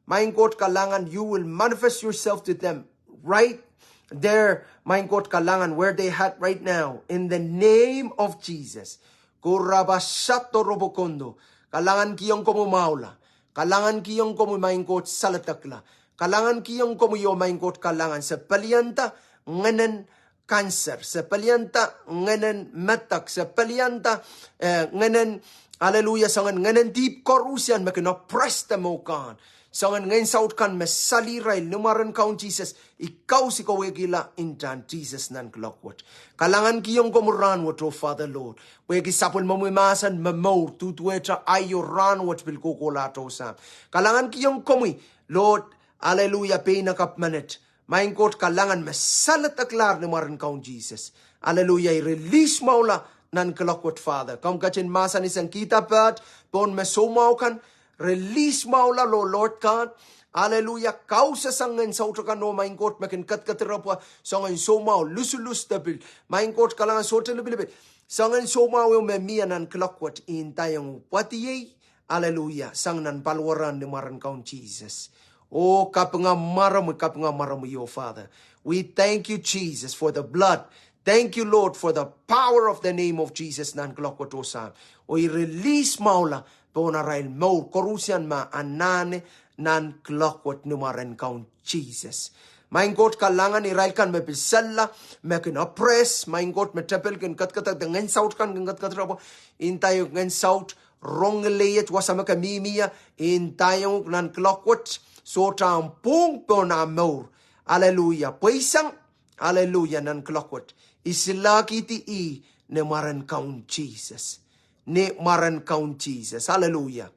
Maing Koht kalahngan, you will manifest yourself to them right there, Maing Koht kalahngan, where they at right now, in the name of Jesus. Kurabashato robokondo. Kalahngankihong komwi mwahula. Kalahngankihong komwi Maing Koht saledekla. Kalahngankihong komwi oh Maing Koht kalahngan, se pelianda ngehnen cancer, se pelianda ngehnen medek, se pelianda, eh, ngehnen, hallelujah, soangen ngehnen dihp koaruhsian me kin oppress them, oh God. Soangen ngehn saut kan me sali irail ni mwaren Kaun Sises, I kausik oh wehkihla ntahn Sises nan kuloak wet. Kalahngankihong komwi rahnwet, oh Father Lord. Pwehki sapwellimomwi mahsen me mour, duduwehte aio, rahnwet, pil kohkohlahte, oh Sahm. Kalahngankihong komwi, Lord, hallelujah, peinakapw menet. Maing Koht kalahngan, me saledeklahr ni mwaren Kaun Sises. Hallelujah, I release mwahula nan kuloak wet, Father. Komw ketin mahsanih sang kihda pahd pohn me soumwahu kan, release mwahula, Lord, Lord God. Hallelujah, kausasang ngehn saut akan, oh Maing Koht, me kin kedkediropwe soangen soumwahu lusulus de pil, Maing Koht kalahngan, sohte lipilipil. Soangen soumwahu ehu me mie nan kuloak wet, I ndaiong uhk, pwadiei, hallelujah, sang nan paliwarahn ni mwaren Kaun Sises. Oh, kapinga mwaromwi, kapinga mwaromwi, oh Father. We thank you, Jesus, for the blood. Thank you, Lord, for the power of the name of Jesus nan kuloak wet, oh Sahm. Oh I release mwahula pohn arail mour koaruhsian me anahne nan kuloak wet ni mwaren Kaun Sises. Maing Koht kalahngan, irail kan me pil salla, me kin oppress, Maing Koht, me tepel kin kedkedek de ngehn saut kan kin kedkediropwe, I ndaiong uhk ngehn saut, rong ngileiet, wasa me ke mihmi ie, I ndaiong uhk nan kuloak wet, sohte ahmw pwung pohn ahmw mour. Hallelujah, pweisang, hallelujah, nan kuloak wet. I silahkihdi ih ni mwaren Kaun Sises. Ni mwaren Kaun Sises. Hallelujah.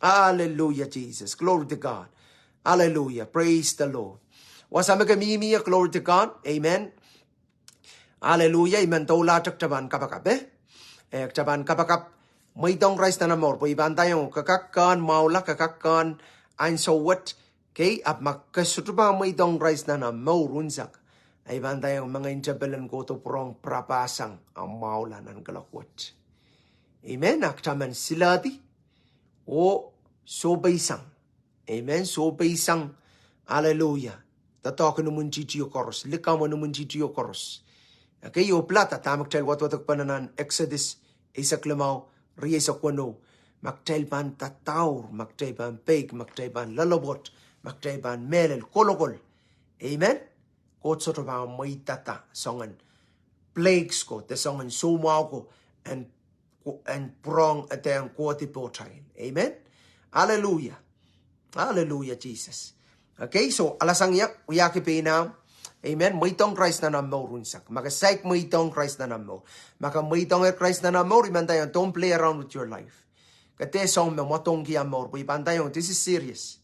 Hallelujah, Jesus. Glory to God. Hallelujah. Praise the Lord. Wasa me ke mihmi ie, glory to God. Amen. Hallelujah. I men doulahte kita pahn kapakap, eh? Eh, kita pahn kapakap, mweidohng Krais nan ahmw mour. Pwe I pahn ndaiong uhk ke kak kehn mwahula, ke kak kehn ansou wet, kei, ahpw ma ke sohte pahn mweidohng Krais nan ahmw mour unsek, I pahn ndaiong mengei en tepel en kohdo pwurehng pirapahsang ahmw mwahula nan kuloak wet. Amen. A kita men silahdi oh sohpeisang. Amen. Sohpeisang. Hallelujah. Doadoahk en imwintihtio koaros, likamw en imwintihtio koaros. Ekei oh pilada dahme kitail wadwadekpene nan Exodus eisek limau, rieisek weneu. Ma kitail pahn dadaur, ma kitail pahn peik, ma kitail pahn loalopwoat, ma kitail pahn mehlel kolokol. Amen. Koht sohte pahn mweidada soangen plagues ko, de soangen soumwahu ko, en, en pwurehng, eh, de en kohdi pohtail. Amen. Hallelujah. Hallelujah, Jesus. Okay, so alasang ie, wiahki pein ahmw. Amen. Mweidohng Krais nan ahmw mour unsek. Ma ke saik mweidohng Krais nan ahmw mour. Ma ke mweidohngehr Krais nan ahmw mour, I men ndaiong, don't play around with your life. Ke dehr soang me mwadongki ahmw mour, pwe I pahn ndaiong, this is serious.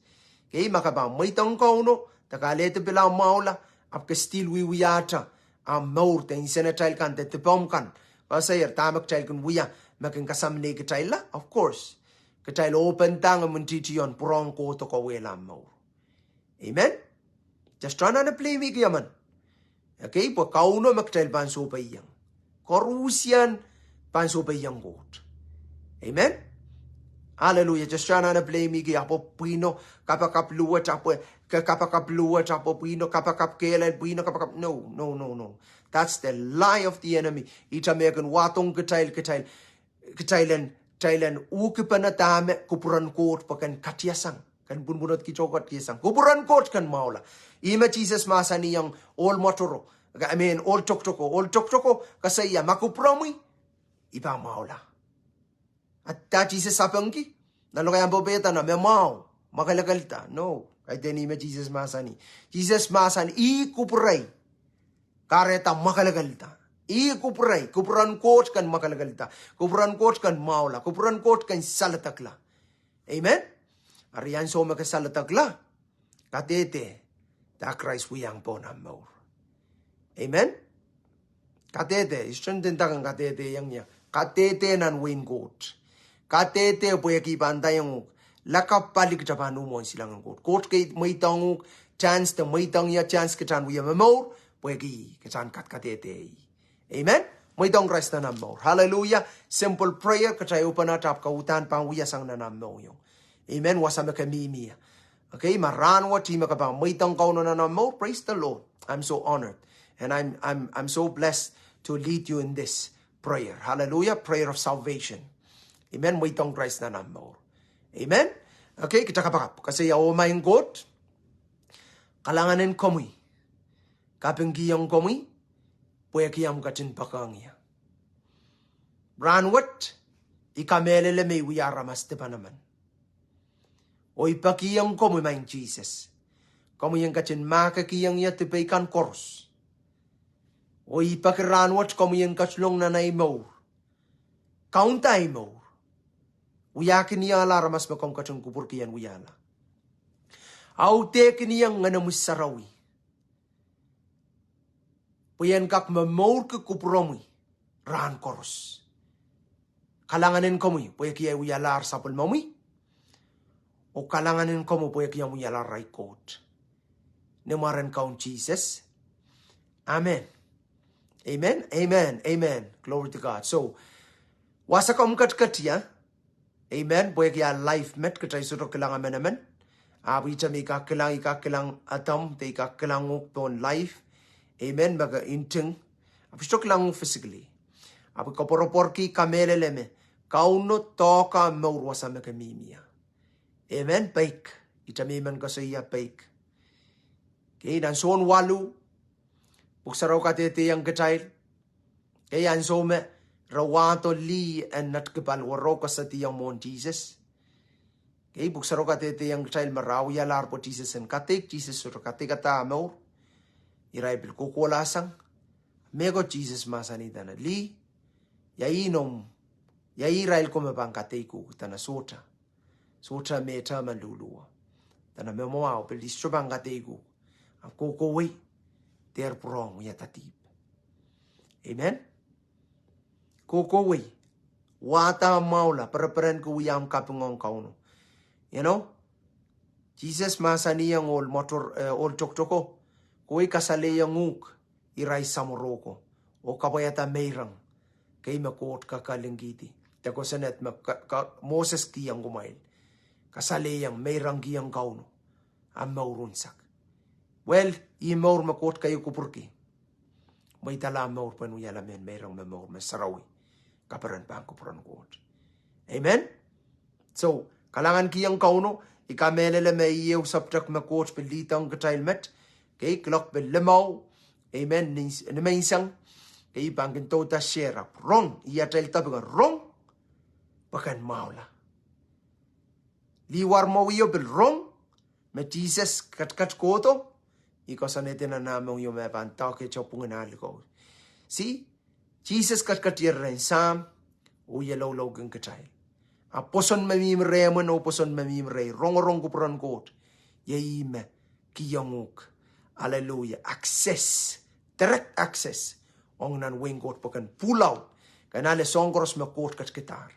Kei, ma ke pahn mweidohng Kauno, de ke alehdi pil ahmw mwahula, ahpw ke still wiewiahte ahmw mour de insenatail kan de dipomw kan. Koasoier dahme kitail kin wia me kin kasaminei kitail la, of course. Kitail open dahng imwintihti en pwurehng kohdo kawehla ahmw mour. Amen. Just anahne blameiki emen. Okay, pwe Kauno me kitail pahn sohpeiong. Koaruhsian pahn sohpeiong Koht. Amen. Hallelujah. Just anahne blameiki, ahpw pwihno kapakap luwet, ahpw ke kapakap luwet, ahpw pwihno kapakap kehlail, pwihno kapakap. No, no, no, no. That's the lie of the enemy. Ihte me kin wadohng kitail, kitail, kitail en, kitail en uhkipene dahme kupwuren Koht pwe ken katiasang. Ken pwunpwunodki tohn katiasang. Kupwuren Koht ken mwahula. Ih me Sises mahsanihong ohl mwotoro, I mean, ohl toktoko, ohl toktoko, koasoia, ma kupwuromwi, I pahn mwahula. A dah Sises sapengki? Nan lokaiahn pweida, me mwahu, mwakelekelda, no. Kaidehn ih me Sises mahsanih. Sises mahsanih, ih kupwurei. Kahrehda mwakelekelda. Ih kupwurei, kupwuren Koht ken mwakelekelda. Kupwuren Koht ken mwahula. Kupwuren Koht ken saledekla. Amen. Eri ansou me ke saledekla, kadehde, dah Krais wiahiong pohn omw mour. Amen. Kadehde, I sohte nda ke en kadehdehiong ie. Kadehde nan wehin Koht. Kadehde pwehki pahn ndaiong uhk, lakapw pali kitail pahn uhwong silangin Koht. Koht kei mweidohng uhk, chance de mweidohng ie, chance kitail en wia momour, pwehki kitail en kadkadehde ih. Amen. Mweidohng Krais nan omw mour. Hallelujah. Simple prayer, kitail open it up, ke uhdahn pahn wia sang nan omw mohngiong. Amen. Wasa me ke mihmi ie. Okay, ma rahnwet ih me ke pahn mweidohng Kauno nan omw mour, praise the Lord. I'm so honored. And I'm, I'm, I'm so blessed to lead you in this prayer. Hallelujah. Prayer of salvation. Amen. Mweidohng Krais nan omw mour. Amen. Okay, kitail kapakap. Koasoia, oh maing Koht, kalahngan en komwi. Kapingkihong komwi, pwehki omw ketin poakohng ie. Rahnwet, I kamehlele me I wia aramas dipan emen. Oh I pekihong komwi maing Sises. Komwi en ketin mahkikihong ie dipei kan koaros. Oh I peki rahnwet komwi en ketilong nan ei mour. Kaunda ei mour. Wiahkin ie aramas me komw ketin kupwurki en wiahla. Audehkin ie Ngenomwi Sarawi. Pwe I en kak momourki kupwuromwi rahn koaros. Kalahngan en komwi, pwehki ei wialahr sapwellimomwi. Oh kalahngan en komwi, pwehki omw wialahr ei Koht. Ni mwaren Kaun Sises. Amen. Amen. Amen. Amen. Glory to God. So, wasa komw ketiket ie. Amen. Pwehki ah live met kitail sohte kilang emenemen. Ahpw ihte me I kak kilang, I kak kilang Adam, de I kak kilang uhk pohn live. Amen. Me ke nting. Ahpw I sohte kilang uhk physically. Ahpw I koapworopworki kamehlele me Kauno doahke omw mour wasa me ke mihmi ie. Amen. Peik. Ihte me I men koasoia peik. Okay, nan Sohn waluh, Pwuhk Sarawi kadehdehiong kitail. Okay, ansou me re wahdo lih en netikipal wero kasadiong mwohn Sises. Okay, Pwuhk Sarawi kadehdehiong kitail me re wialahr pwe Sises en kadeik, Sises sohte kadeikada ah mour. Irail pil kohkohlahsang. Mehkot Sises mahsanih dene, lih, ia ih noumw, ia ih irail ko me pahn kadeik uhk? Dene sohte. Sohte, me te me luluwo. Dene me mwahu, pil I sohte pahn kadeik uhk. Ahpw kohkohwei, dehr pwurehng wiahda dihp. Amen. Kohkohwei, wahda omw mwahula, pereperenki wia omw kapingohng Kauno. You know, Sises mahsanihong ohl mwoator, eh, ohl toktoko, kohwei, kasalehiong uhk irail samworo ko, oh kapwaiada meirong kei me Koht kakalingkihdi. De kosonned me ka, ka, Moses kihong kumwail. Kasalehiong, meirongkihong Kauno. Omw mour unsek. Well, ih mour me Koht keieu kupwurki. Mweidala omw mour pwehn wiahla mehn meirong me mour me sarawi. Kaperen pahn kupwuren Koht. Amen. So, kalahngankihong Kauno, I kamehlele me ieu subject me Koht pil lihdohng kitail met. Okay, kuloak pil limau. Amen. Ni, nimenseng. Okay, I pahn kin douda share up. Rong, ih atail topic, rong pwe ken mwahula. Lih warmwahwio pil rong, me Sises ketiket kohdo, I koasoanehdi nan ah mohngiong me pahn doakohte pwungen ah likou. See, Sises ketiketier rehn Sahm, oh I loulou kin kitail. Ahpw pwoson me mihmi rehmw oh pwoson me mihmi rehi, rongorong kupwuren Koht. Iei ih me kihong uhk. Hallelujah. Access. Direct access. Ong nan wehin Koht pwe ken pwuloa. Ken ale soahng koaros me Koht ketikidahr.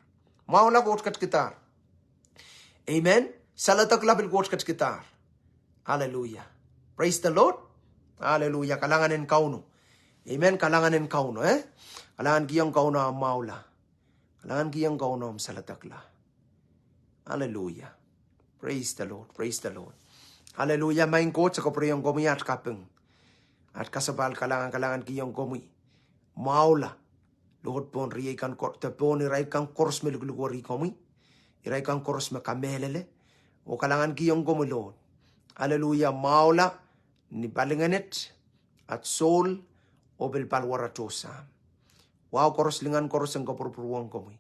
Mwahula Koht ketikidahr. Amen. Saledekla pil Koht ketikidahr. Hallelujah. Praise the Lord. Hallelujah. Kalahngan en Kauno. Amen. Kalahngan en Kauno, eh? Kalahngankihong Kauno omw mwahula. Kalahngankihong Kauno omw saledekla. Hallelujah. Praise the Lord. Praise the Lord. Hallelujah. Maing Koht, se kapwurehiong komwi at kaping, at kasapahl, kalahngan, kalahngankihong komwi. Mwahula. Lord, pohn riei kan kor-, de pohn irail kan koaros me likilikweri komwi. Irail kan koaros me kamehlele. Oh kalahngankihong komwi, Lord. Hallelujah. Mwahula. Ni palingehn et, at soul, oh pil paliwaratohsang. Wahu koaros, lingan koaros en kapwurpwurwong komwi.